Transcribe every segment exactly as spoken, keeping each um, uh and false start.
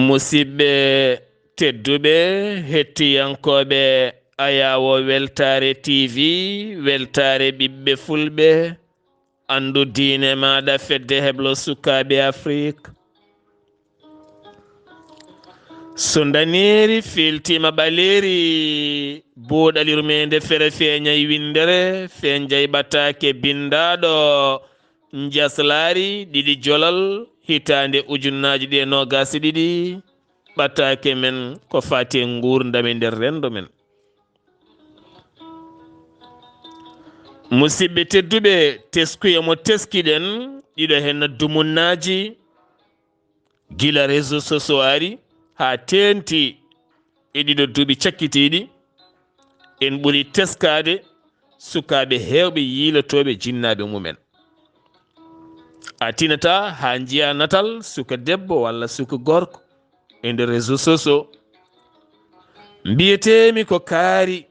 Musidɓe tedduɓe, hettiyankooɓe Ayaawo Weltaare T V, Weltaare ɓiɓɓe Fulɓe, anndu diine maaɗa, fedde heblo sukaaɓe Afrik. So ndaneeri fiiltiima ɓaleeri, buuɗal yurmeende fere feeñay winndere, feeñjay ɓataake binndaaɗo, njaslaari ɗiɗi jolal, hitaande ujunnaaji ɗi e noogaas e ɗiɗi, ɓataake men ko faati e nguurndam e nder renndo men. Musidɓe tedduɓe, teskuya mo teskiɗen, ɗiɗo heen dumunnaaji, gila réseaux sociaux ari haa teenti e ɗiɗo duuɓi cakkitiiɗi, en ɓuri teskaade sukaaɓe heewɓe yiilotooɓe jinnaaɓe mumen. A tinata haa njiya natal suka debbo walla suka gorko e nder réseaux sociaux. Mbiyeteemi ko kaari,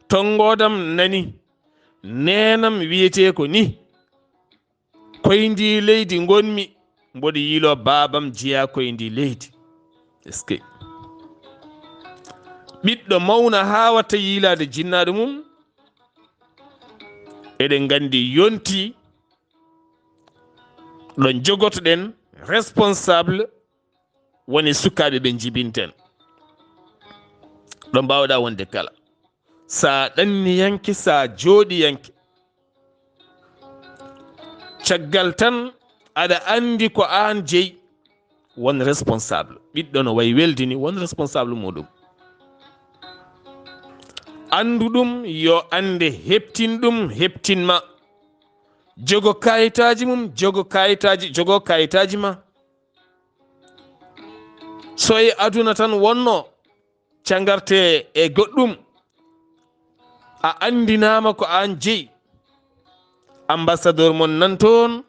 tonngoodam nani, neenam wiyetee ko ni. Koy ndi leydi ngonmi, mboɗo yiiloo baabam jeyaa koy ndi leydi. Est-ce que ɓiɗɗo mawna haa watta yiilaade jinnaaɗo mum? Eɗen nganndi yonti ɗo jogotoɗen responsable woni sukaaɓe ɓe njibinten. Ɗo mbaawɗaa wonde kala. Sa ɗanniyanke, sa jooɗiyanke, caggal tan aɗa anndi ko aan jeyi, won responsable. Ɓiɗɗo no wayi weldini, won responsable muɗum. Anndu ɗum, yo annde, heɓtin ɗum, heɓtin ma. Jogo kayitaaji mum, jogo kayitaaji, jogo kayitaaji ma. So e aduna tan wonno, cagarte e goɗɗum, a anndinaama ko aan jeyi. Ambassadeur mon nan toon,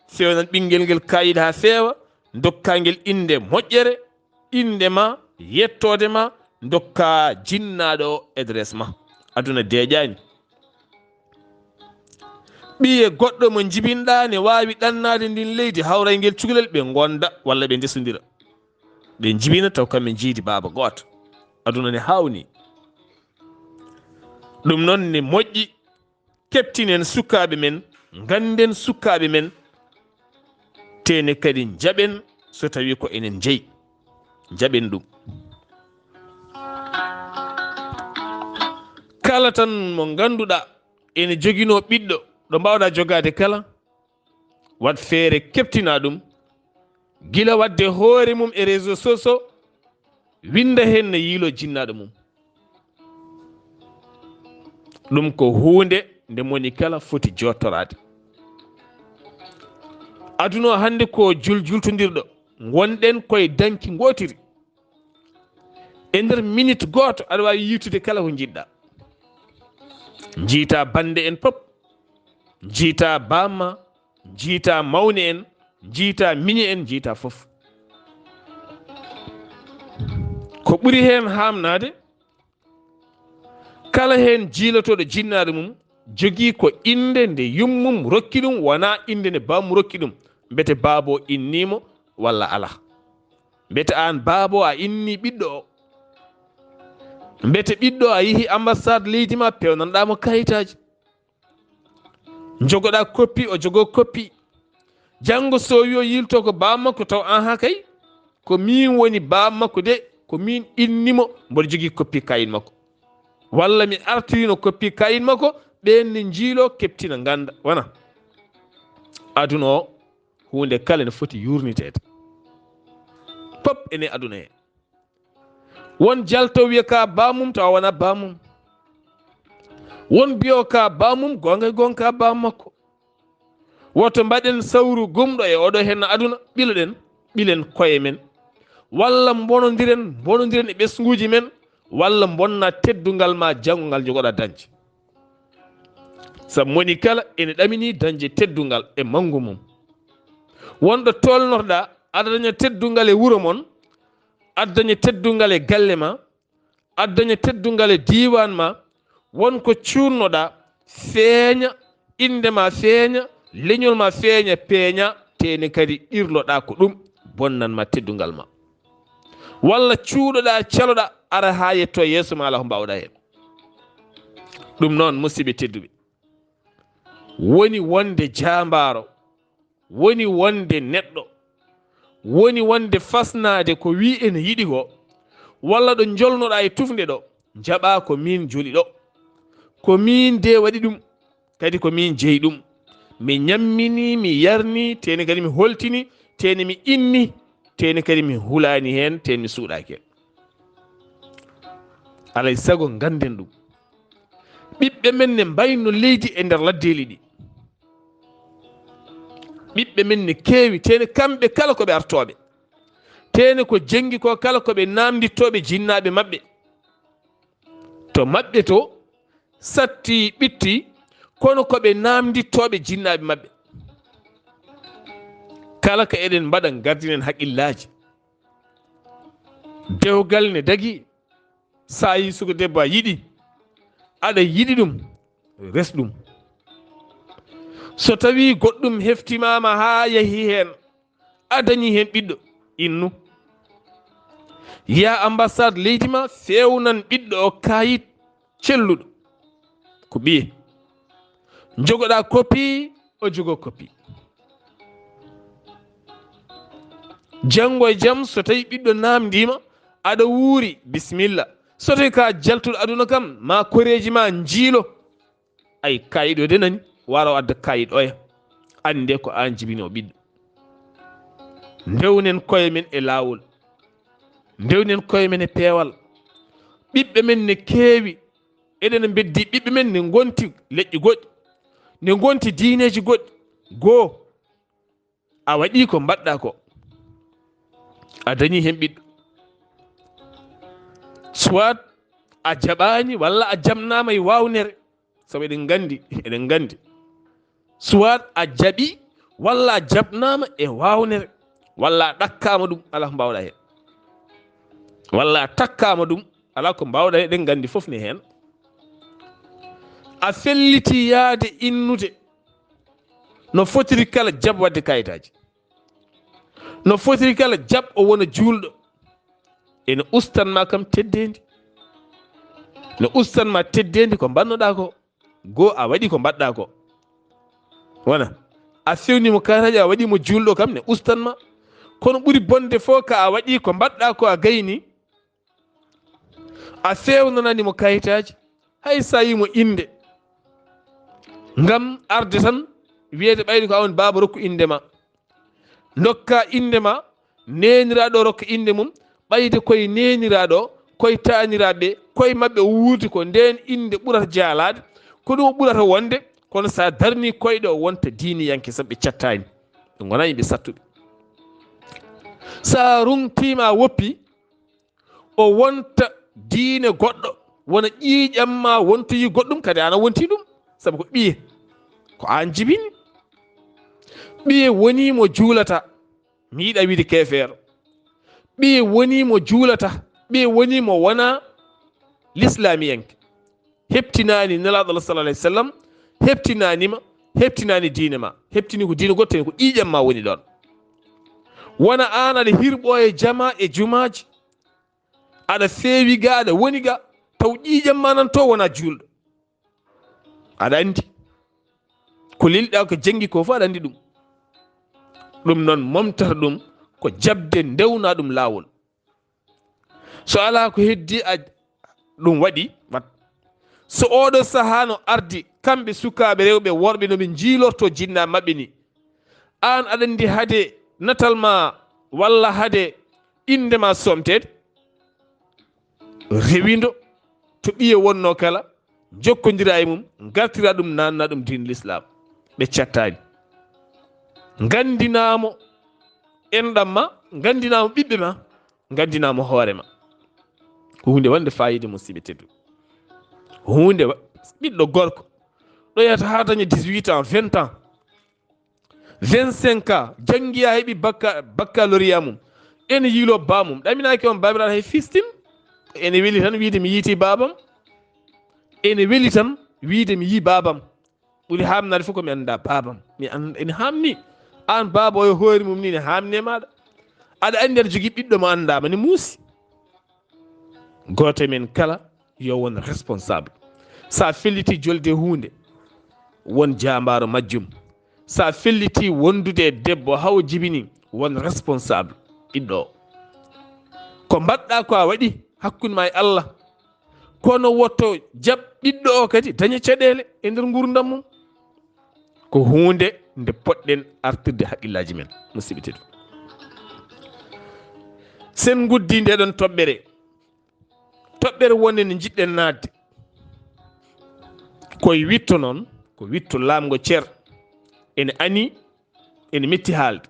fewnan ɓinngel ngel kayit haa feewa, ndokkaa ngel innde moƴƴere, innde ma, yettoode ma, ndokkaa jinnaaɗo o adresse ma. Aduna deeƴaani. Ɓiye goɗɗo mo njibinɗaa ne waawi ɗannaade ndin leydi, hawray ngel cukalel, ɓe ngonda walla ɓe ndesondira. Ɓe njibina taw kamɓe njiidi baaba gooto. Aduna ne haawnii. Ɗum noon ne moƴƴi, keɓtinen sukaaɓe men, ngannden sukaaɓe men, tene kadi njaɓen so tawii ko enen njeyi. Njaɓen ɗum. Kala tan mo ngannduɗaa ene joginoo ɓiɗɗo ɗo mbaawɗaa jogaade kala, waɗ feere keɓtinaa ɗum, gila waɗde hoore mum e réseaux sociaux, winnda heen no yiiloo jinnaaɗo mum. Ɗum ko huunde nde moni kala foti jooɗtoraade. Aduna o hannde ko juljultondirɗo, ngonɗen koye danki ngootiri. E nder minute gooto, aɗa waawi yiitude kala ko njiɗɗaa. Njiita bannde en pop, njiita baamma, njiita mawne en, njiita miñe en, njiita fof. Ko ɓuri heen haamnaade, kala heen jiilotooɗo jinnaaɗo mum jogii ko innde nde yummum rokki ɗum, wonaa innde nde baamum rokki ɗum, mbete baabo innii mo walla alaa. Mbete aan baabo a innii ɓiɗɗo o. Mbete ɓiɗɗo a yehi ambassade leydi ma, peewnanɗaa mo kayitaaji. Jogoɗaa koppi, o jogoo koppi. Janngo so wi o yilto ko baaba makko, taw, aha kay, ko miin woni baaba makko de, ko miin inni mo, mboɗo jogii koppi kayit makko. Walla mi artirino koppi kayit makko, ɓeen ne njiiloo, keɓtina, ngannda. Wona? Aduna o, huunde kala ne foti yuurniteede. Pop ene aduna he. Won jalto wiya ka baamum, tawa wona baamum. Won biyo ka baamum, gonga e gonga ka baam makko. Woto mbaɗen sawru gumɗo e oɗo henna aduna, ɓiloɗen, ɓilen koye men. Walla mbonondiren, mbonondiren e ɓesnguuji men, walla mbonna teddungal ma janngo ngal jogoɗa dañde. Sabu moni kala ene ɗamini dañde teddungal e manngu mum. Wonɗo tolnorɗa, aɗa daña teddungal e wuro mon, aɗa daña teddungal e galle ma, aɗa daña teddungal e diiwaan ma, won ko cuunnoɗa, feeña, innde ma feeña, leñol ma feeña, peeña, tene kadi ɗirloɗa ko ɗum, bonnan ma teddungal ma. Walla cuuɗoɗaa, caloɗaa, ara haa yetto yeeso ma, alaa ko mbaawɗaa heen. Ɗum noon, musidɓe tedduɓe, woni wonde jaambaaro, woni wonde neɗɗo, woni wonde fasnaade ko wii ene yiɗi ko, walla ɗo njolnoɗaa e tufnde ɗo, njaɓaa ko miin joli ɗo. Ko miin de waɗi ɗum, kadi ko miin jeyi ɗum. Mi ñammini, mi yarni, teeni kadi mi holtini, teeni mi inni, teeni kadi mi hulaani heen, teeni mi suuɗaaki heen. Alay sago ngannden ɗum. Ɓiɓɓe men ne mbayno leydi e nder laddeeli ɗi. Ɓiɓɓe men ne keewi, teeni kamɓe kala ko ɓe artooɓe. Teeni ko jenngi ko kala ko ɓe naamndittooɓe jinnaaɓe maɓɓe. To maɓɓe to satti ɓitti, kono ko ɓe naamndittooɓe jinnaaɓe maɓɓe. Kala ko eɗen mbaɗa, ngardinen haqqillaaji. Dewgal ne dagi, so a yii suka debbo a yiɗi, aɗa yiɗi ɗum, res ɗum. So tawii goɗɗum heftimaama haa yahii heen, a dañii heen ɓiɗɗo, innu. Yaa ambassade leydi ma, feewnan ɓiɗɗo o kaayit celluɗo, ko ɓiye. Njogoɗaa koppi, o jogoo koppi. Janngo e jam, so tawii ɓiɗɗo naamndiima, aɗa wuuri, bisimilla. So tawii ko a jaltuɗo aduna kam, ma koreeji ma njiilo. Ay, kaayit o de nani, wara o adda kaayit oya. Annde ko aan jibini o ɓiɗɗo. Ndewnen koye men e laawol. Ndewnen koye men e peewal. Ɓiɓɓe men ne keewi. Eɗen mbeddi ɓiɓɓe men ne ngonti leƴƴi goɗɗi. Ne ngonti diineeji goɗɗi. Goo, a waɗii ko mbaɗɗaa ko. A dañii heen ɓiɗɗo. Soit a jaɓaani walla a jaɓnaama e waawnere. Sabu eɗen nganndi, eɗen nganndi. Soit a jaɓi, walla a jaɓnaama e waawnere, walla a ɗakkaama ɗum, alaa ko mbaawɗaa heen. Walla a takkaama ɗum, alaa ko mbaawɗaa heen, eɗen nganndi fof ne heen. A felliti yahde innude, no fotiri kala jaɓ waɗde kayitaaji. No fotiri kala jaɓ o wona juulɗo. Ene ustan ma kam teddeendi. No ustan ma teddeendi ko mbaɗnoɗaa ko. Goo a waɗi ko mbaɗɗaa ko. Wona, a fewni mo kayitaaji, a waɗi mo juulɗo kam ne ustan ma. Kono ɓuri bonde fof ka a waɗi ko mbaɗɗaa ko a gayni. A fewnanani mo kayitaaji, hay so a yii mo innde. Ngam arde tan, wiyeede ɓayde ko a woni baaba rokku innde ma. Ndokka innde ma, neeniraaɗo rokka innde mum, ɓayde koye neeniraaɗo, koye taaniraaɓe, koye maɓɓe wuurdi ko ndeen innde ɓurata jaalaade, ko ɗum o ɓurata wonde, kono so a darnii koyɗe o wonta diiniyanke sabu ɓe cattaani. Ɓe ngonaa yimɓe sattuɓe. So a ruŋtiima a woppi, o wonta diine goɗɗo, wona ƴiiƴam ma wontoyi goɗɗum, kadi aan a wonti ɗum, sabu ko ɓiye, ko aan jibini. Ɓiye woni mo juulata, mi yiɗa wiide keefeero. Ɓiye woni mo juulata, ɓiye woni mo wona lislaamiyanke. Heɓtinaani Nelaaɗo Allah sallallahu alayhi wa sallam, heɓtinaani ma, heɓtinaani diine ma, heɓtini ko diine goɗɗo, ko ƴiiƴam ma woni ɗoon. Wona aan aɗa hirɓoo e jama e jumaaji, aɗa feewi ga, aɗa woni ga, taw ƴiiƴam ma nan to wona juulɗo. Aɗa anndi ko lelɗa ko janngi ko fof, aɗa anndi ɗum. Ɗum noon, momtata ɗum ko jaɓde ndewna ɗum laawol. So alaa ko heddi a ɗum waɗi, wat. So ooɗo sahaa no ardi, kamɓe sukaaɓe rewɓe worɓe no ɓe njiilorto jinnaaɓe maɓɓe ni, aan aɗa anndi hade natal ma walla hade innde ma somteede? Rewindo to ɓiye wonnoo kala, jokkondira e mum, ngartira ɗum, naanna ɗum diin Lislaam. Ɓe cattaani. Nganndinaa mo enɗam ma, nganndinaa mo ɓiɓɓe ma, nganndinaa mo hoore ma. Ko huunde wonde faayiida, musiɓɓe tedduɓe. Huunde wa-, ɓiɗɗo gorko ɗo yahata haa daña dix-huit ans, vingt ans, vingt-cinq ans, janngi haa heɓi bakka-, baccalauréat mum. Ene yiiloo baamum. Ɗaminaaki on baabiraaɗo hay fistin. Ene weli tan wiide mi yiiti baabam. Ene weli tan wiide mi yii baabam. Ɓuri haamnaade fof ko mi anndaa baabam. Mi an-, ene haamni. Aan baaba o e hoore mum ni ne haamni e maaɗa. Aɗa anndi aɗa jogii ɓiɗɗo mo anndaama ne muusi. Gooto e men kala yo won responsable. So a felliti jolde huunde, won jaambaaro majjum. So a felliti wondude e debbo haa o jibini, won responsable ɓiɗɗo o. Ko mbaɗɗa ko a waɗi hakkunde ma e Allah. Kono woto jaɓ ɓiɗɗo o kadi daña caɗeele e nder nguurndam mum. Ko huunde nde poɗɗen artirde haqqillaaji men, musidɓe tedduɓe. Sen nguddii nde ɗon toɓɓere, toɓɓere wonde nde njiɗɗen naatde. Koye witto noon, ko witto laamgo cer. Ene ani, ene metti haalde.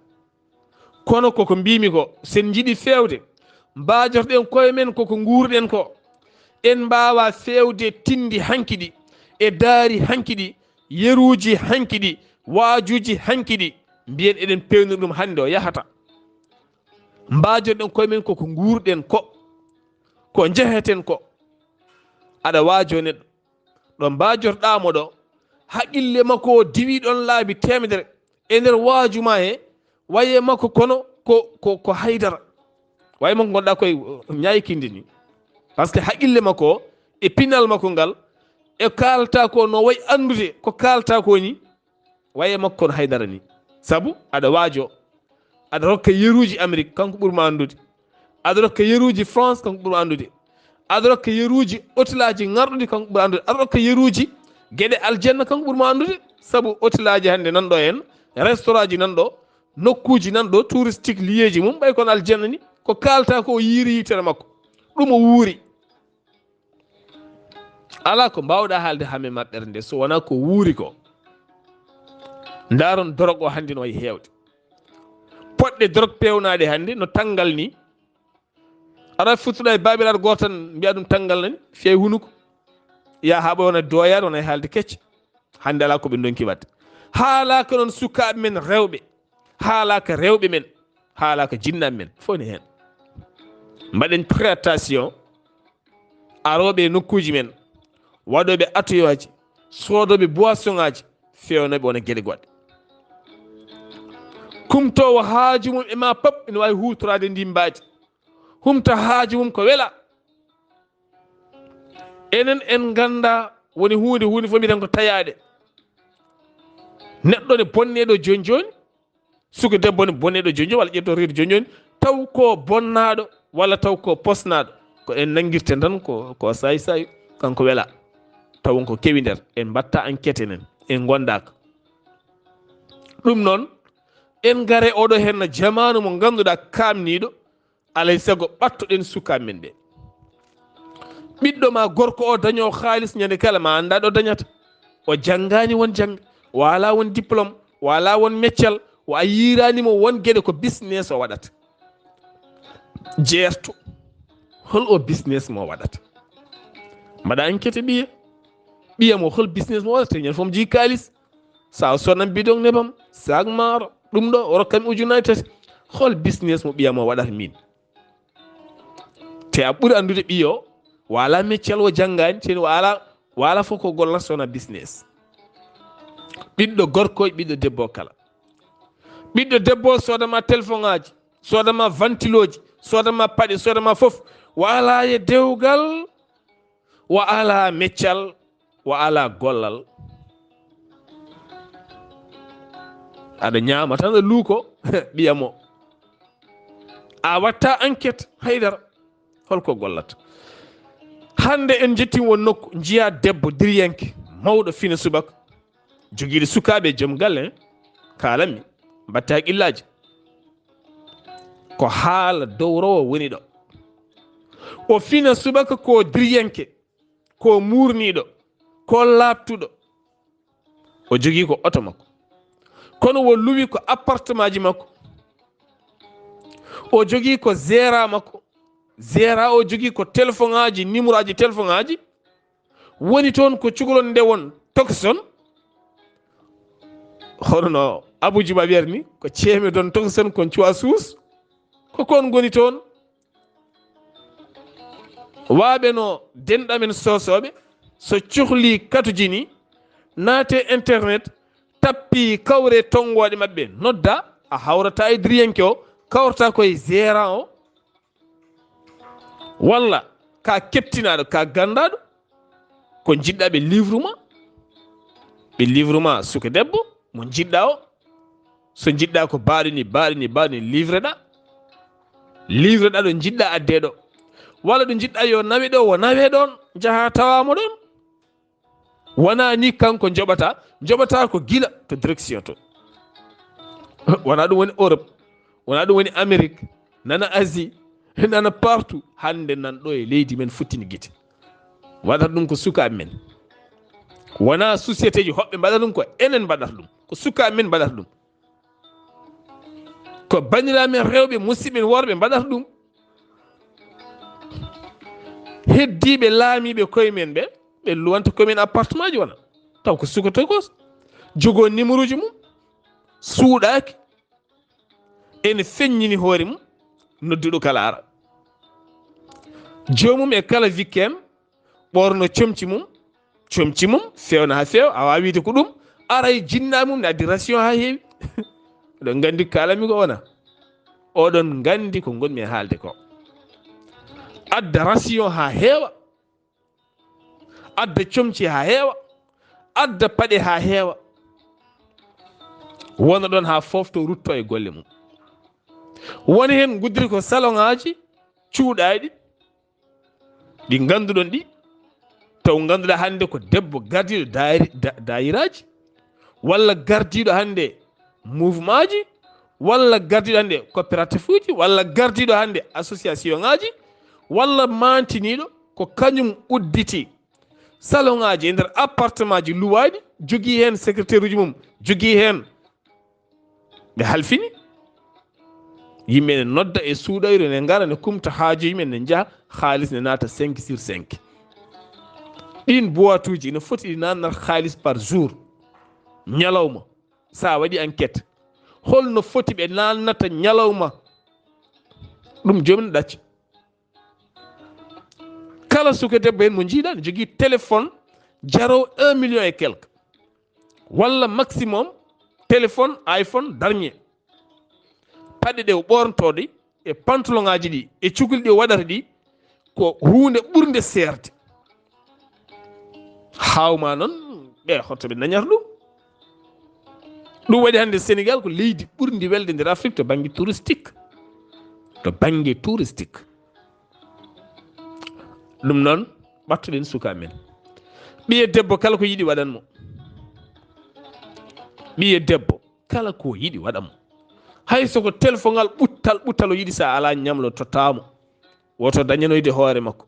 Kono koko mbiimi ko, sen njiɗi feewde, mbaajorɗen koye men koko nguurɗen ko. En mbaawa feewde tinndi hanki ɗi, e daari hanki ɗi, yeruuji hanki ɗi, waajuuji hanki ɗi, mbiyen eɗen peewniri ɗum hannde o yahata. Mbaajorɗen koye men koko nguurɗen ko, ko njeheten ko. Aɗa waajoo neɗɗo, ɗo mbaajorɗaa mo ɗo, haqqille makko o diwii ɗon laabi teemedere. E nder waaju ma he, waye makko kono ko, ko, ko haydara. Waye makko ngonɗaa koye ñaykinde ni. Par ce que haqqille makko o, e pinal makko ngal, e kaalata ko no wayi anndude ko kaalata ko ni, waye makko kono haydara ni. Sabu aɗa waajo, aɗa rokka yeruuji Amérique, kanko ɓuri ma anndude. Aɗa rokka yeruuji France, kanko ɓuri ma anndude. Aɗa rokka yeruuji otelaaji ŋarɗuɗi, kanko ɓuri anndude. Aɗa rokka yeruuji geɗe aljanna, kanko ɓuri ma anndude. Sabu otelaaji hannde nan ɗo en, restaurantji nan ɗo, nokkuuji nan ɗo, touristique lieuji mum, ɓay kono aljanna ni. Ko kaalata ko o yiiri yitere makko. Ɗum o wuuri. Alaa ko mbaawɗaa haalde haa men maɓɓere nde, so wonaa ko wuuri ko. Ndaaron dorog o hannde no wayi heewde. Poɗɗe dorog peewnaaɗe hannde no tanngal ni. Aɗa fuɗɗuɗa e baabiraaɗo gooto tan, mbiya ɗum tanngal nani, fiya e hunuko. Ya haa ɓooya wona dooyaade, wona e haalde kecce. Hannde alaa ko ɓe ndonki waɗde. Haalaaka noon sukaaɓe men rewɓe. Haalaaka rewɓe men. Haalaaka jinnaaɓe men. Fof ne heen. Mbaɗen très attention. Arooɓe e nokkuuji men. Waɗooɓe atuyaaji. Soodooɓe boisonŋaaji. Feewnooɓe wona geɗe goɗɗe. Kumtoowo haaju mum e ma pop ina waawi huutoraade ndii mbaadi. Humta haaju mum ko wela. Enen en ngannda woni huunde, huunde fof mbiɗen ko tayaade. Neɗɗo ne bonneɗo jooni jooni, suka debbo ne bonneɗo jooni jooni, walla ƴetto reedu jooni jooni, taw ko bonnaaɗo walla taw ko posnaaɗo. Ko en nanngirten tan ko, ko saay saay, kanko wela. Taw ko kewi nder, en mbatta enquête enen, en ngonndaaka. Ɗum noon, en ngare oɗo heen no jamaanu mo ngannduɗaa kaamniiɗo, alay sago ɓattoɗen sukaaɓe men ɓe. Ɓiɗɗo ma gorko o dañoo haalis ñande kala ma annda ɗo dañata. O janngaani won jannga, o alaa won diplôme, o alaa won meccal, o a yiiraani mo won geɗe ko business o waɗata. Jeerto, hol o business mo waɗata? Mbaɗa enquête ɓiya. Ɓiya mo hol business mo waɗata? Ñande fof mo jogii kaalis. Sa o sodnan bidon nebam, sac maaro, ɗum ɗo, o rokkami ujunnaji tati. Hol business mo ɓiya mo waɗata min? Te a ɓuri anndude ɓiyo, wala meccal o janngaani, te wala, wala fof ko gollata sona business. Ɓiɗɗo gorko, ɓiɗɗo debbo kala. Ɓiɗɗo debbo sodama téléphone aji, sodama ventiloji, sodama paɗe, sodama fof. Wala e dewgal, wa ala meccal, wa ala gollal. Aɗa ñaama tan, aɗa luuko ɓiya mo. A watta enquête haydara. Holko gollata? Hannde en jetti won nokku, njiya debbo diriyanke, mawɗo fina subaka, jogiiɗo sukaaɓe e joom galle, en kaalanmi, mbatte haqqillaaji. Ko haala dowrowo woni ɗo. O fina subaka ko diriyanke, ko muurniiɗo, ko laaɓtuɗo. O jogii ko oto makko. Kono o luwi ko appartement ji makko. O jogii ko gérant makko. Gérant o jogii ko téléphone aji, numéro aji téléphone aji. Woni toon ko cukalon nde won Tucson. Hono no Abu Juba wiyata ni, ko ceeme don Tucson, kon cuwa suus. Ko kon ngoni toon. Waaɓe no denɗamen soosooɓe, so cuhlii katuji ni, naate internet, tappi kawre tonngooɗe maɓɓe, nodda, a hawrata e diriyanke o, kawrata koye gérant o. Walla ka keptinaaɗo, ka ganndaɗo, ko njiɗɗa ɓe livre ma, ɓe livre ma suka debbo mo njiɗɗa o. So njiɗɗa ko baɗo ni, baɗo ni, baɗo ni, livre ɗa. Livre ɗa ɗo njiɗɗa adde ɗo. Walla ɗo njiɗɗa yo nawe ɗo, wo nawe ɗon, njaha tawamo ɗon. Wona ni kanko joɓata, joɓata ko gila to direction to. Wona ɗum woni Europe, wona ɗum woni Amérique, nana Asie, nana partout. Hande nan ɗo e leydi men futtini gite. Waɗata ɗum ko sukaaɓe men. Wona société ji hoɓɓe mbaɗata ɗum, ko enen mbaɗata ɗum. Ko sukaaɓe men mbaɗata ɗum. Ko bandiraaɓe men rewɓe, musidɓe men worɓe mbaɗata ɗum. Heddiiɓe laamiiɓe koye men ɓe, ɓe luwanta koye men appartement ji wona. Taw ko suka tokoso. Jogoo numéro ji mum. Suuɗaaki. Ene feññini hoore mum. Nodduɗo kala ara. Joomum e kala weekend ɓorno comci mum. Comci mum fewna ha few, a wawi wiide ko ɗum. Aray jinna mum ne addi ration ha heewi. Oɗon gandi ko kalami ko wona. Oɗon gandi ko gonmi e haalde ko. Adda ration ha heewa. Adda comci ha heewa. Adda paɗe ha heewa. Wona ɗon ha fofto rutto e golle mum. Woni hen guddiri ko salon ngaji cuuɗaɗi. Ɗi ngannduɗon ɗi, taw ngannduɗaa hannde ko debbo gardiiɗo daayri-, da-, daayiraaji, walla gardiiɗo hannde mouvement ji, walla gardiiɗo hannde coopérative uji, walla gardiiɗo hannde association ngaji, walla maantiniiɗo ko kañum udditi salon ngaji e nder appartement ji luwaaɗi, jogii heen secrétaire uji mum, jogii heen ɓe halfini. Yimɓe ne nodda e suuɗayru, ne ngara, ne kumta haajuji men, ne njaha, haalis ne naata cinq sur cinq. Ɗin boîte uji ina foti ɗi naannata haalis par jour, ñalawma. Sa waɗi enquête, holno foti ɓe naannata ñalawma? Ɗum joomum ɗacca. Kala suka debbo hen mo jiiɗa ne jogii téléphone jarowo un million et quelque, walla maximum téléphone iPhone dernier. Paɗe ɗe o ɓornotoo ɗi e pantalon ngaji ɗi e cukuli ɗi o waɗata ɗi, ko huunde ɓurnde seerde. Hawma noon ɓe hoto ɓe dañata ɗum. Ɗum waɗi hannde Sénégal ko leydi ɓurndi welde nder Afrique to bannge touristique. To bannge touristique. Ɗum noon, ɓattoɗen suka men. Ɓiye debbo kala ko yiɗi waɗan mo. Ɓiye debbo kala ko yiɗi waɗan mo. Hay so ko telfongal ɓuttal ɓuttal o yiɗi, sa ala ñamlo tottamo. Woto dañanoyde hoore makko.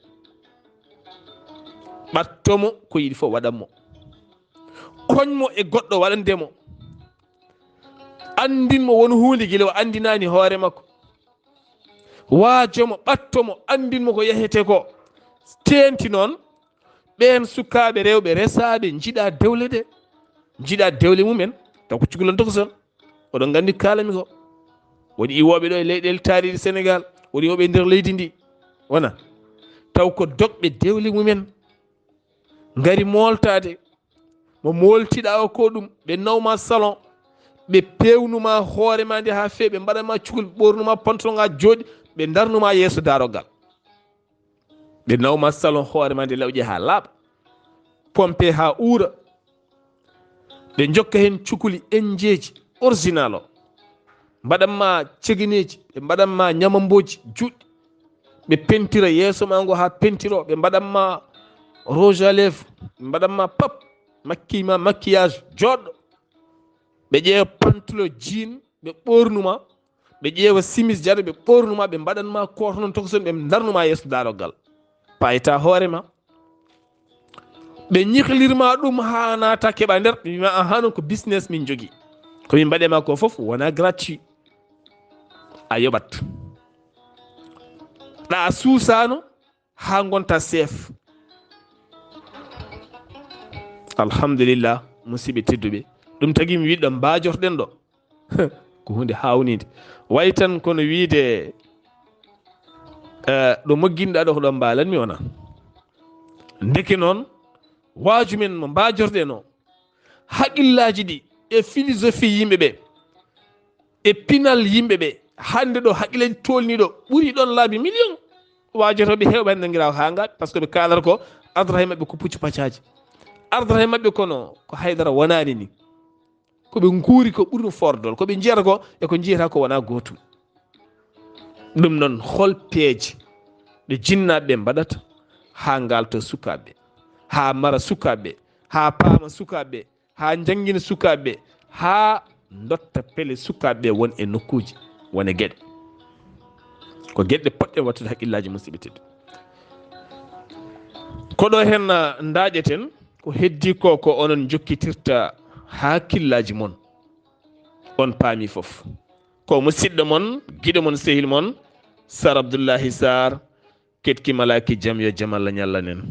Ɓatto mo ko yiɗi fof waɗan mo. Koñ mo e goɗɗo waɗande mo. Anndin mo won huunde gila o anndinaani hoore makko. Waajo mo, ɓatto mo, anndin mo ko yahete ko. Teenti noon, ɓeen sukaaɓe rewɓe resaaɓe njiɗa dewle ɗe. Njiɗa dewle mumen, taw ko cukalon tokoson. Oɗon nganndi ko kaalami ko. Woɗi iwooɓe ɗo e leyɗeele taariiɗe Senegaal, woɗi iwooɓe e nder leydi ndi. Wona, taw ko dogɓe dewle mumen. Ngari mooltaade. Mo mooltiɗaa o ko ɗum, ɓe nawma salon, ɓe peewnuma hoore ma nde haa feewi, ɓe mbaɗanma cukuli, ɓe ɓoornuma pantalon haa jooɗi, ɓe ndarnuma yeeso daarogal. Ɓe nawma salon hoore ma nde lawƴe haa laaɓa, pompe haa uura. Ɓe njokka heen cukuli enjeeji, original o. Mbaɗanma cegeneeji, ɓe mbaɗanma ñamambooji juɗɗi. Ɓe pentira yeeso ma ngo haa pentiro, ɓe mbaɗanma rouge à lèvres, ɓe mbaɗanma pap, makkiyma maquillage jooɗɗo. Ɓe ƴeewa pantalon jean, ɓe ɓoornuma, ɓe ƴeewa simis jaɗo, ɓe ɓoornuma, ɓe mbaɗanma kooto noon tokoson, ɓe ndarnuma yeeso daarogal. Payta hoore ma. Ɓe ñiklirma ɗum haa naata keɓa nder, ɓe wima, "Aha, noon ko business min jogi. Ko min mbaɗe ma ko fof wona gratuit. A yoɓat. Ɗa a suusano haa ngonta chef." Alhamdulillah, musidɓe tedduɓe. Ɗum tagi mi wiɗɗo mbajorɗen ɗo. Ko hunde hawnide. Wayi tan kono wiide, eh, ɗo mogginɗa ɗo ko ɗo mbalanmi wona. Ndeke noon, waaju men mo mbajorɗen o, haqillaji ɗi e philosophie yimɓe ɓe, e pinal yimɓe ɓe, hannde ɗo haqqillaji tolni ɗo ɓuri ɗon laabi million. Waajotooɓe heewɓe hannde nangiraawo haa ngaaɓi, par ce que ɓe kaalata ko ardata e maɓɓe ko puccu pacaaji. Ardata e maɓɓe kono ko haydara wonaani ni. Ko ɓe nguuri ko ɓuri no fordol. Ko ɓe njiyata ko e ko njiyata ko wonaa gootum. Ɗum noon, hol peeje ɗe jinnaaɓe ɓe mbaɗata haa ngaalto sukaaɓe, haa mara sukaaɓe, haa paama sukaaɓe, haa njanngina sukaaɓe, haa ndotta pele sukaaɓe won e nokkuuji, won e geɗe? Ko geɗe potɗe wattude haqqillaaji, musidɓe tedduɓe. Ko ɗo heen, ah, ndaƴeten, ko heddii ko, ko onon njokkitirta hakkillaaji mon. On paami fof. Ko musidɗo mon, giɗo mon, sehil mon, Sar Abdullahi Sar, keɗki malaaki jam, yo jam Allah ñallan en.